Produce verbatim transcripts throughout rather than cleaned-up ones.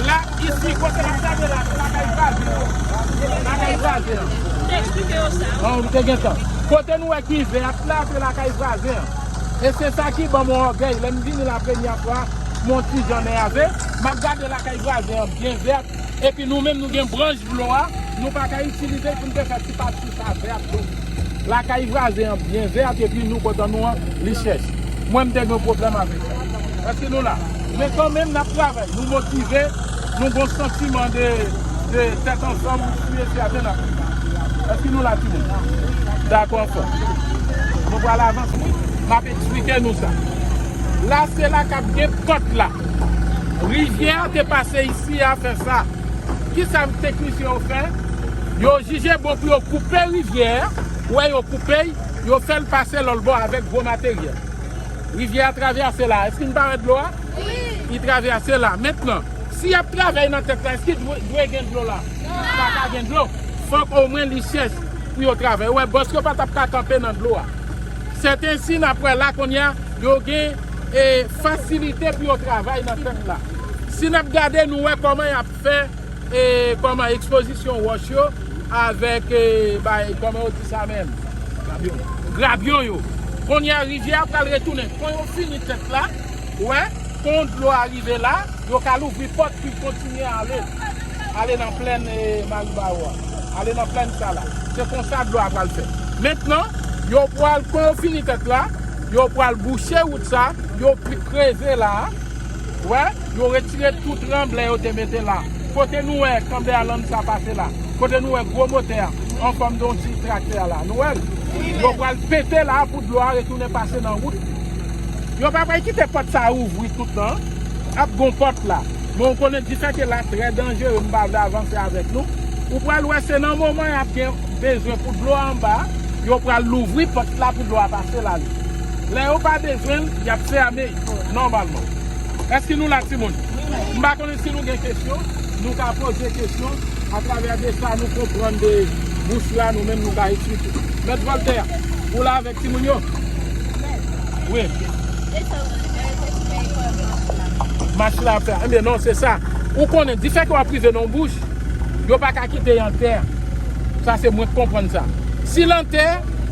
La, isi, kote n ap gade la, se lakay vwazen an. Lakay vwazen an. Te eksplike yo sa. An, ou te gen tan. Kote nou wè ki vèt la, se lakay vwazen an. E se sa ki ban m yon ògèy. Lè m vini la premyè fwa, m yon ti jan nève. M ap gade lakay vwazen an byen vèt. Epi nou menm, nou gen branch dlo a, nou pa ka itilize l pou n te fè ti pati sa vèt tou. Lakay vwazen an byen vèt, epi nou kontan nou an, li chèch. Mwen, m te gen pwoblèm avèk sa. Èske nou la? Men kanmenm, n ap travay. Nou motive, nou gon santiman de, de tèt ansanm, si e sèten n ap rive. Èske nou la, timoun? Dakò, anfòm. Nou pral avanse. M ap eksplike nou sa. La, se la k ap gen pòt la. Rivyè a te pase isi a fè sa. Kisa teknisyen yo fè? Yo jije bon pou yo koupe rivyè a. Ou wè yo koupe l, yo fè l pase lòt bò avèk gwo materyèl. Rivyè a travèse la. Èske n pa wè dlo a? Wi. Li travèse la. Mentnan, si y ap travay nan tèt la, èske dwe, dwe gen dlo la? Non. Pa ka gen dlo. Fòk omwen li chèch pou yo travay. Ou wè, bòs yo pa t ap ka kanpe nan dlo a. Sèten si n ap wè la kounye a, yo gen, e, fasilite pou yo travay nan tèt la. Si n ap gade, nou wè kòman y ap fè, e, kòman ekspozisyon wòch yo avèk, e, bay, kòman yo di sa menm? Grabyon. Grabyon yo. Kounye a, rivyè a pral retounen. Kon yo fini tèt la, ou wè, kon dlo a rive la, yo ka louvri pòt pou l kontinye ale. Ale nan plèn, e, Maribawo a. Ale nan plèn sa la. Se konsa dlo a pral fè. Mentnan, yo pral, kon yo fini tèt la, yo pral bouche wout sa, yo pi-, kreve la a. Wè, yo retire tout ranblè yo te mete la. Kote nou wè kanbe a lann sa pase la. Kote nou wè gwo motè a, an fòm de yon ti traktè a la. Nou wè l? Yo pral pete la pou dlo a retounen pase nan wout. Yo pa pral kite pòt sa a ouvri tout tan. Ap gon pòt la. Men w konnen difè ke la trè danjere, m pa vle avanse avèk nou. Ou pral wè se nan moman y ap gen bezwen pou dlo a anba a, yo pral louvri pòt la pou dlo a pase la li. Lè yo pa bezwen l, y ap fèmen nòmalman. Èske nou la, timoun? M pa konnen si nou gen kesyon, nou ka poze kesyon atravè de sa nou konprann de bouch la, nou menm nou ka eksplike. Mèt Vòltè, ou la avèk timoun yo? Wi. Mach la ap fè. Enben non, se sa. Ou konnen, difè ke w ap rive nan yon bouch, yo pa ka kite l an tè. Sa se mwen k konprann sa. Si l an tè,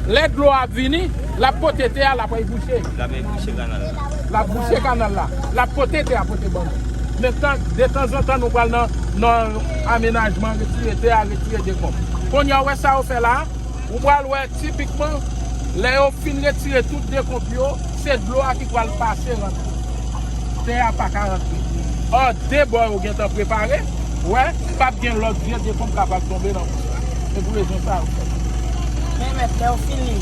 lè dlo a ap vini, l ap pote tè a, l ap al bouche. L ap bouche kanal la. L ap bouche kanal la. L ap pote tè a pote ban nou. Men tan, de tanzantan, nou pral nan, nan amenajman, retire tè a, retire dekonb. Kounye a, ou wè sa yo fè la a? Ou pral wè, tipikman, lè yo fin retire tout dekonb yo, se dlo a ki pral pase rantre. Tè a pa ka rantre. Ò, de bò yo gentan prepare, wè, p ap gen lòt vye dekonb k ap al tonbe nan bouch la. Se pou rezon sa yo fè. Men mèt, lè yo fini,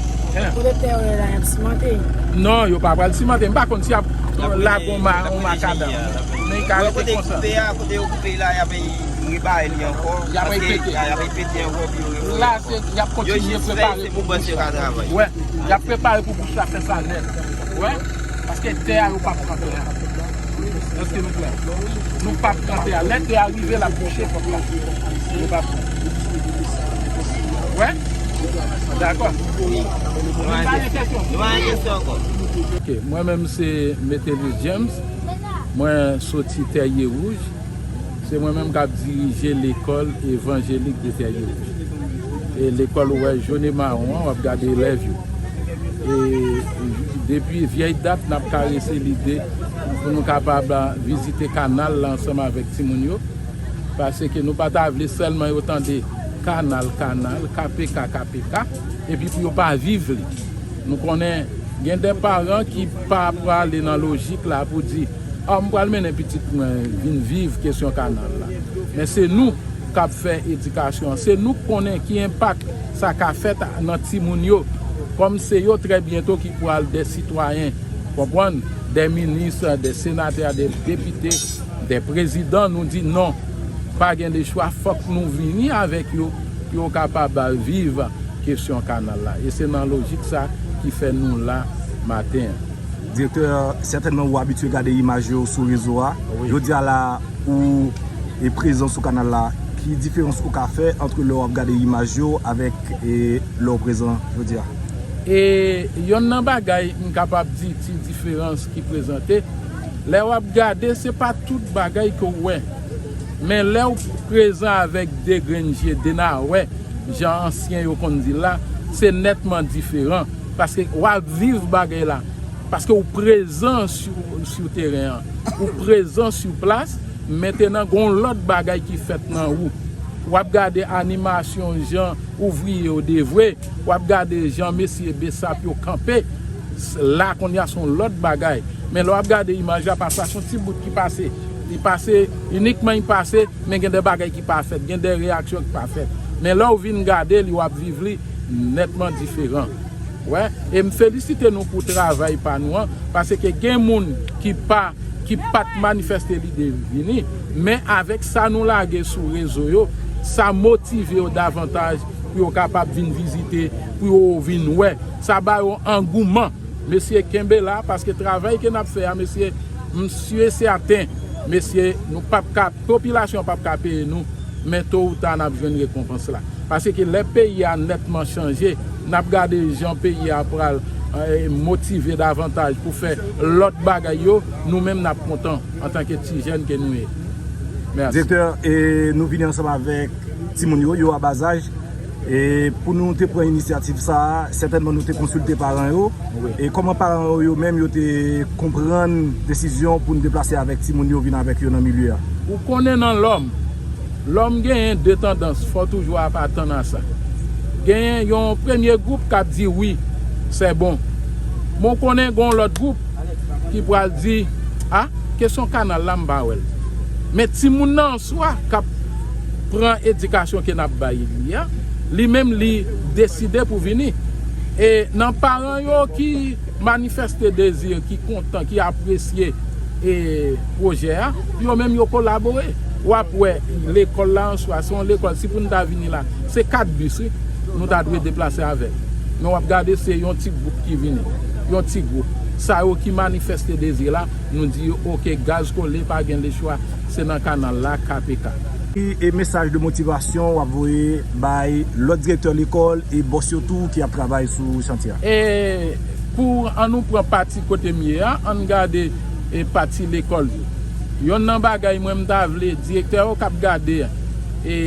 kote tè yo ye la, y ap simante? Non, yo pa pral simante. M pa konn si y ap lage yon ma-, yon makadam. Men y ka rete konsa. Kote yo koupe a, kote yo koupe la, y ap repare li ankò. Y ap repete. Y ap repete ankò pou yo. La, se, y ap kontinye prepare pou bouch la. Wè, y ap prepare pou bouch la fè sa nèt. Wè, paske tè a yo p ap pran tè a. Èske nou klè? Nou p ap pran tè a. Lè tè a rive, l ap bouche pòt la. Nou p ap pran. Wè? Dakò. Nou pa gen kesyon? Nou pa gen kesyon ankò. Ok, mwen menm se Metellus James. Mwen soti Tèrye Wouj. Se mwen menm k ap dirije lekòl evanjelik de Tèrye Wouj. E lekòl ou wè jòn e mawon an, w ap gade elèv yo. E depi vyèy dat, n ap karese lide pou nou kapab vizite kanal la ansanm avèk timoun yo. Paske nou pa ta vle sèlman yo tande kanal, kanal, K P K, K P K, epi pou yo pa viv li. Nou konnen gen de paran ki pa prale nan lojik la pou di, a, m pral mennen pitit mwen vin viv kesyon kanal la. Men se nou k ap fè edikasyon an. Se nou k konnen ki enpak sa ka fèt nan timoun yo. Kòm se yo trè byento ki pral de sitwayen, konprann, de minis, de senatè, de depite, de prezidan, nou di non. Pa gen de chwa, fòk nou vini avèk yo pou yo kapab viv kesyon kanal la. E se nan lojik sa ki fè nou la maten an. Direktè, sètènman ou abitye gade imaj yo sou rezo a. Wi. Jodi a la, ou e prezan sou kanal la. Ki diferans ou ka fè ant lè w ap gade imaj yo avèk, e, lè w prezan jodi a? E yonn nan bagay m kapab di ti diferans ki prezante, Lè w ap gade, se pa tout bagay ke w wè. Men lè w prezan avèk de grenn je, de nawè, jan ansyen yo konn di l la, se nètman diferan. Paske w ap viv bagay la. Paske w prezan sou, sou teren an. Ou prezan sou plas, mentenan gon lòt bagay ki fèt nan ou. W ap gade animasyon jan ouvriye yo devwe, w ap gade jan mesye besap yo kanpe. S-, la kounye a se yon lòt bagay. Men lè w ap gade imaj la, pafwa se yon ti bout ki pase. Li pase, inikman li pase, men gen de bagay ki pa fèt, gen de reyaksyon ki pa fèt. Men lè w vin gade li, w ap viv li nètman diferan. Wè, e m felisite nou pou travay pa nou an, paske gen moun ki pa, ki pa t manifeste lide vini, men avèk sa nou lage sou rezo yo, sa motive yo davantaj pou yo kapab vin vizite, pou yo vin wè. Sa ba yo angouman. Mesye, kenbe la, paske travay ke n ap fè a, mesye, m si e sèten, mesye, nou p ap ka, popilasyon p ap ka peye nou, men to ou ta n ap jwenn rekonpans la. Paske lè peyi a nètman chanje, n ap gade jan peyi a pral, eh, motive davantaj pou fè lòt bagay yo, nou menm n ap kontan antanke ti jèn ke nou ye. Mèsi. Direktè, e nou vini ansanm avèk timoun yo, yo a ba zaj. E pou nou te pran inisyativ sa a, sètènman nou te konsilte paran yo. Wi. E kòman paran yo, yo menm, yo te konprann desizyon pou n deplase avèk timoun yo, vin avèk yo nan milye a? Ou konnen nan lòm, lòm genyen de tandans, fò toujou ap atann a sa. Genyen yon premye gwoup k ap di wi, se bon. Men w konnen gen yon lòt gwoup ki pral di, a, kesyon kanal la, m pa wè l. Men timoun nan an swa k ap pran edikasyon ke n ap bay li a, li menm li deside pou vini. E nan paran yo ki manifeste dezi, ki kontan, ki apresye, e, pwojè a, yo menm yo kolabore. W ap wè lekòl la an swa, se yon lekòl, si pou n ta vini la, se kat bis, wi, nou ta dwe deplase avè l. Men w ap gade, se yon ti gwoup ki vini, yon ti gwoup. Sa yo ki manifeste dezi la, nou di yo, oke, gaz kole, pa gen lechwa, se nan kanal la, K P K. E, e mesaj de motivasyon w ap voye bay lòt direktè lekòl e bòs yo tou ki ap travay sou chantye a? E pou ann nou pran pati kote m ye a, ann gade, e pati lekòl yo. Yonn nan bagay mwen m ta vle direktè yo k ap gade, e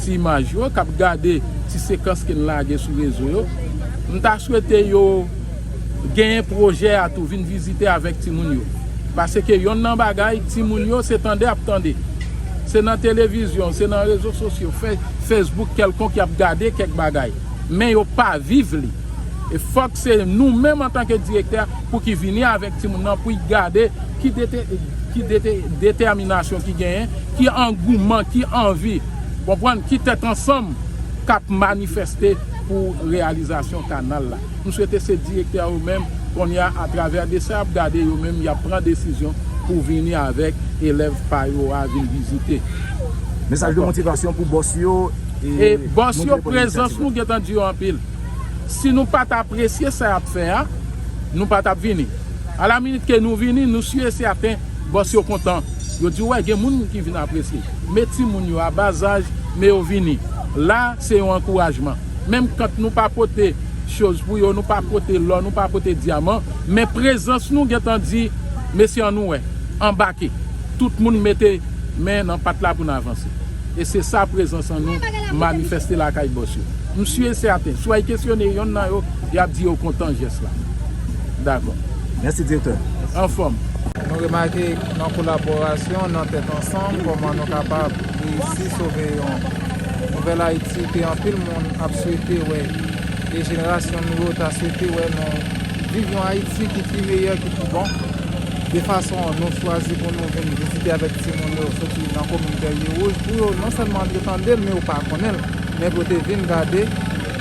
ti imaj yo, k ap gade ti sekans ke n lage sou rezo yo, m ta swete yo genyen pwojè a tou, vin vizite avèk timoun yo. Paske yonn nan bagay, timoun yo, se tande y ap tande. Se nan televizyon, se nan rezo sosyo, Fe-, Facebook kèlkonk, y ap gade kèk bagay. Men yo pa viv li. E fòk se nou menm antanke direktè pou ki vini avèk timoun nan, pou y gade ki dete-, ki dete-, detèminasyon ki genyen, ki angouman, ki anvi, konprann, ki tèt ansanm k ap manifeste pou reyalizasyon kanal la. M swete se direktè yo menm, kounye a, atravè de sa y ap gade, yo menm, y ap pran desizyon pou vini avèk elèv pa yo a vin vizite. Mesaj de motivasyon pou bòs yo. E bòs yo, prezans nou gentan di yo anpil. Si nou pa t apresye sa y ap fè a, nou pa t ap vini. Alaminit ke nou vini, nou si e sèten, bòs yo kontan. Yo di, wè, gen moun ki vin apresye. Men timoun yo a ba zaj, men yo vini. La, se yon ankourajman. Menm kan nou pa pote choz pou yo, nou pa pote lò, nou pa pote dyaman, men prezans nou gentan di, mesye, ann nou wè, anbake. Tout moun mete men nan pat la pou n avanse. E se sa prezans an nou manifeste lakay bòs yo. M si e sèten, si w al kesyone yonn nan yo, y ap di yo kontan jès la. Dakò. Mèsi, direktè. Anfòm. Nou remake nan kolaborasyon, nan tèt ansanm, kòman nou kapab reyisi sove yon nouvèl Ayiti ke anpil moun ap swete wè. E jenerasyon nou yo ta swete wè nou viv yon Ayiti ki pi meyè, ki pi bon. De fason nou chwazi pou nou vin vizite avèk timoun yo soti nan komin Tèryewouj, pou yo non sèlman yo tande l, men yo pa konnen l, men pou yo te vin gade.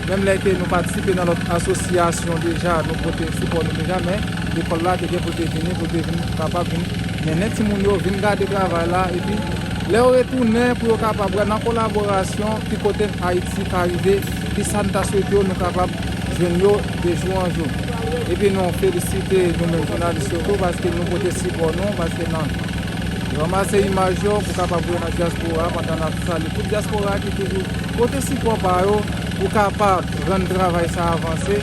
Menm lè ke nou patisipe nan lòt asosyasyon deja, nou pote sipò nou deja, men lekòl la te gen pou te vini, pou te vin kapab vin mennen timoun yo, vin gade travay la, epi lè yo retounen pou yo kapab wè nan kolaborasyon ki kote Ayiti ka rive, ki sa n ta swete yo, nou kapab jwenn yo de jou an jou. Epi nou felisite nou menm jounalis yo tou, paske nou pote sipò nou, paske nan ranmase imaj yo pou kapab voye nan dyaspora, pandan n ap salye tout dyaspora ki toujou pote sipò pa yo pou kapab rann travay sa avanse.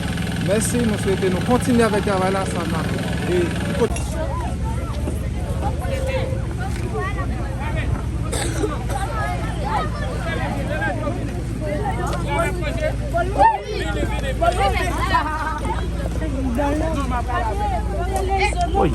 Mèsi, nou swete nou kontinye avèk travay la, sa n ap e pou kote. Woy.